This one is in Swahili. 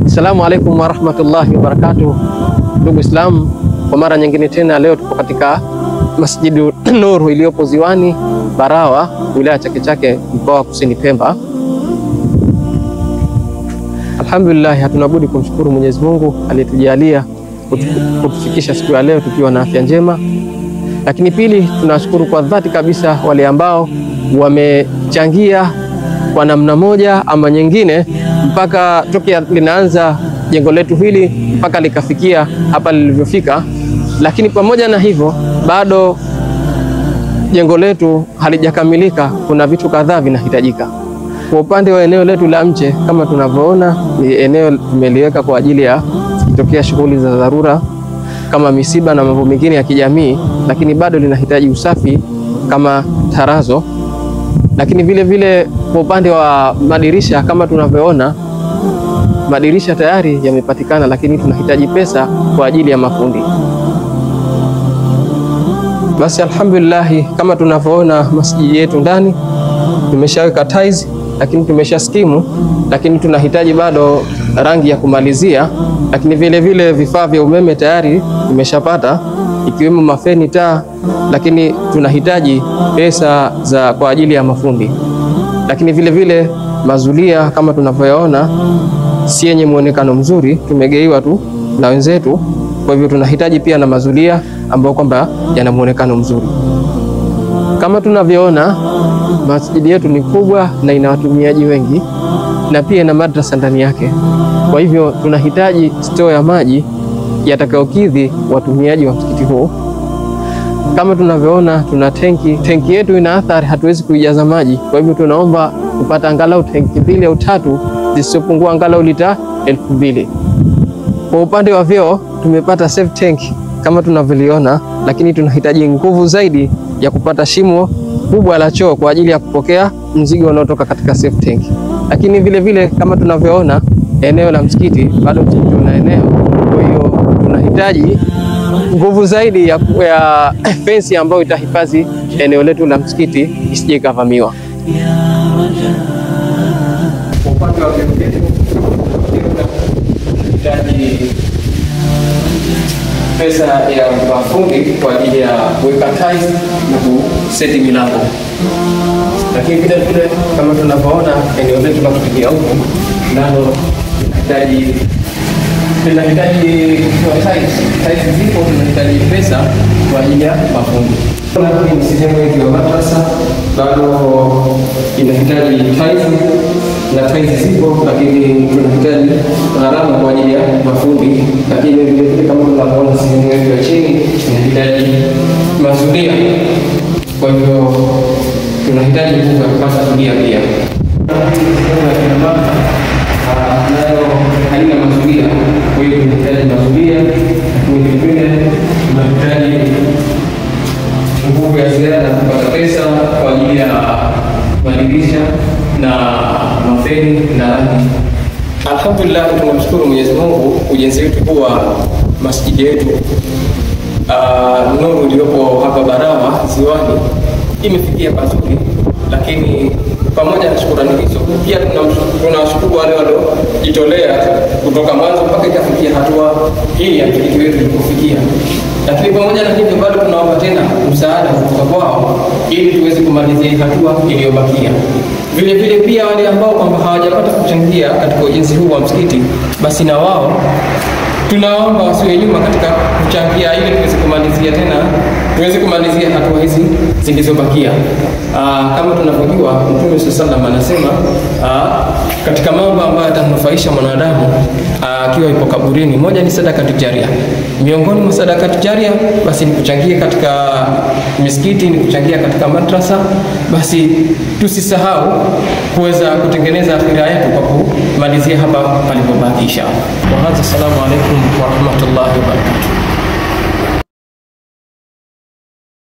Assalamu alaikum warahmatullahi wabarakatuh. Ndugu Islam, kwa mara nyingine tena leo tupo katika Masjidu Nuru iliyopo Ziwani Barawa, wilaya Chake Chake, mkoa wa Kusini Pemba. Alhamdulillah, hatuna budi kumshukuru Mwenyezi Mungu aliyetujalia kutufikisha siku ya leo tukiwa na afya njema. Lakini pili, tunashukuru kwa dhati kabisa wale ambao wamechangia kwa namna moja ama nyingine mpaka tokea linaanza jengo letu hili mpaka likafikia hapa lilivyofika. Lakini pamoja na hivyo bado jengo letu halijakamilika, kuna vitu kadhaa vinahitajika. Kwa upande wa eneo letu la mche, kama tunavyoona ni eneo tumeliweka kwa ajili ya kutokea shughuli za dharura kama misiba na mambo mengine ya kijamii, lakini bado linahitaji usafi kama tarazo. Lakini vile vile kwa upande wa madirisha, kama tunavyoona madirisha tayari yamepatikana, lakini tunahitaji pesa kwa ajili ya mafundi. Basi alhamdulillah, kama tunavyoona masjidi yetu ndani tumeshaweka tiles, lakini tumesha skimu, lakini tunahitaji bado rangi ya kumalizia. Lakini vile vile vifaa vya umeme tayari tumeshapata, ikiwemo mafeni, taa, lakini tunahitaji pesa za kwa ajili ya mafundi. Lakini vile vile mazulia kama tunavyoona si yenye muonekano mzuri, tumegeiwa tu na wenzetu. Kwa hivyo tunahitaji pia na mazulia ambayo kwamba yana muonekano mzuri. Kama tunavyoona masjidi yetu ni kubwa na ina watumiaji wengi na pia ina madrasa ndani yake. Kwa hivyo tunahitaji store ya maji yatakayokidhi watumiaji wa msikiti huu. Kama tunavyoona tuna tenki, tenki yetu ina athari, hatuwezi kuijaza maji. Kwa hivyo tunaomba kupata angalau tenki 2 au 3 zisizopungua angalau lita 2000. Kwa upande wa vyoo tumepata safe tank kama tunavyoliona, lakini tunahitaji nguvu zaidi ya kupata shimo kubwa la choo kwa ajili ya kupokea mzigo unaotoka katika safe tank. Lakini vile vile kama tunavyoona eneo la msikiti bado msikiti una eneo, kwa hiyo tunahitaji nguvu zaidi ya fence ambayo itahifadhi eneo letu la msikiti isije ikavamiwa. Kwa upande wa vyoo vyetu tunahitaji pesa ya mafundi kwa ajili ya kuweka tiles na kuseti milango. Lakini vile vile kama tunavyoona eneo letu la kupigia huko nalo tunahitaji tiles. Tiles zipo, tunahitaji pesa kwa ajili ya mafundi. Ni sehemu yetu ya madrasa bado inahitaji tiles na tiles zipo, lakini tunahitaji gharama kwa ajili ya mafundi. Lakini vile vile kama tunavyoona sehemu yetu ya chini inahitaji mazulia, kwa hivyo tunahitaji nguvu ya kupata zulia pia. Sehemu ya kina mama nayo haina mazulia, kwa hiyo tunahitaji mazulia. Lakini vile vile tunahitaji nguvu ya ziada kupata pesa kwa ajili ya madirisha na mafeni na rangi. Alhamdulillah, tunamshukuru Mwenyezi Mungu, ujenzi wetu huu wa masjidi yetu Nuru iliyopo hapa Barawa Ziwani imefikia pazuri. Lakini pamoja na shukrani hizo pia tunashukuru wale waliojitolea kutoka mwanzo mpaka ikafikia hatua hii ya msikiti wetu ilipofikia. Lakini pamoja na hivyo bado tunaomba tena msaada kutoka kwao ili tuweze kumalizia hatua iliyobakia. Vile vile pia wale ambao kwamba hawajapata kuchangia katika ujenzi huu wa msikiti, basi na wao tunaomba wasiwe nyuma katika kuchangia ili tuweze kumalizia tena, tuweze kumalizia hatua hizi zilizobakia. Kama tunavyojua Mtume sallallahu alayhi wasallam anasema katika mambo ambayo yatamnufaisha mwanadamu akiwa yupo kaburini, moja ni sadaka tijaria. Miongoni mwa sadaka tijaria basi ni kuchangia katika misikiti, ni kuchangia katika madrasa. Basi tusisahau kuweza kutengeneza akhira yetu kwa kumalizia hapa palipobaki inshallah. Wa hadha, assalamu alaykum wa rahmatullahi wa barakatuh.